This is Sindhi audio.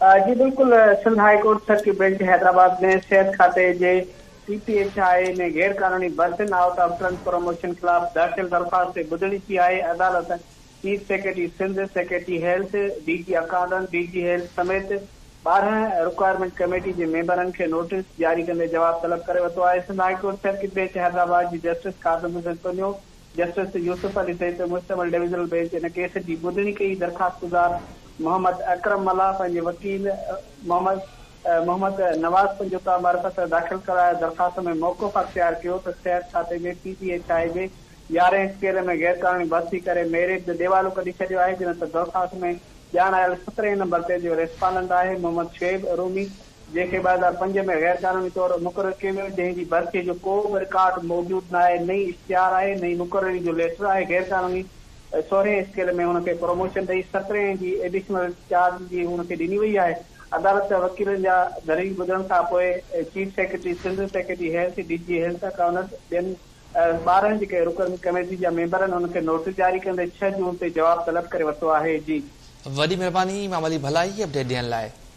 جي بلڪل Sindh high court circuit bench Hyderabad ۾ صحت کاتي جي پي پي ايڇ I ۾ غير قانوني ڀرتين آئوٽ آف ٽرن پروموشن خلاف داخل درخواست تي ٻڌڻي ٿي آهي عدالت chief secretary Sindh, secretary health, D G accountant, D G health سميت 12 رڪوائرمينٽ ڪميٽي جي ميمبرن کي نوٽيس جاري ڪندي جواب طلب ڪري ورتو آهي Sindh high court circuit bench Hyderabad جي جسٽس خادم حسين تنيو، جسٽس يوسف علي سيد تي مشتمل ڊويزنل بينچ ان ڪيس جي ٻڌڻي ڪئي. درخواستگذار محمد اڪرم ملاح پنهنجي وڪيل محمد محمد نواز پنجوتا معرفت داخل ڪرايل درخواست ۾ موقف اختيار ڪيو ته صحت کاتي ۾ پي پي ايڇ I جي يارهين اسڪيل ۾ غيرقانوني ڀرتي ڪري ميرٽ جو ڏيوالو ڪڍي ڇڏيو آهي جڏهن ته درخواست ۾ ڄاڻايل سترهين نمبر تي جو ريسپانڊنٽ آهي محمد شعيب رومي جنهن کي 2005 ۾ غير قانوني طور مقرر ڪيو ويو، جنهن جي ڀرتي جو ڪو به رڪارڊ موجود ناهي، نه ئي اشتهار آهي، نه ئي مقرري جو ليٽر آهي، غير قانوني سورهين اسڪيل ۾ هن کي پروموشن ڏئي سترهين جي ايڊيشنل چارج جي هن کي ڏني وئي آهي. عدالت وڪيلن جا دليل ٻڌڻ کان پوء chief secretary Sindh, secretary health, D G health accountant, ٻين 12 جيڪي رڪن ڪميٽي جا ميمبر آهن انهن کي نوٽيس جاري ڪندي ڇهه جون تي جواب طلب ڪري ورتو آهي. جي. وڏي مهرباني امام علي ڀلائي اپڊيٽ ڏيڻ لاء.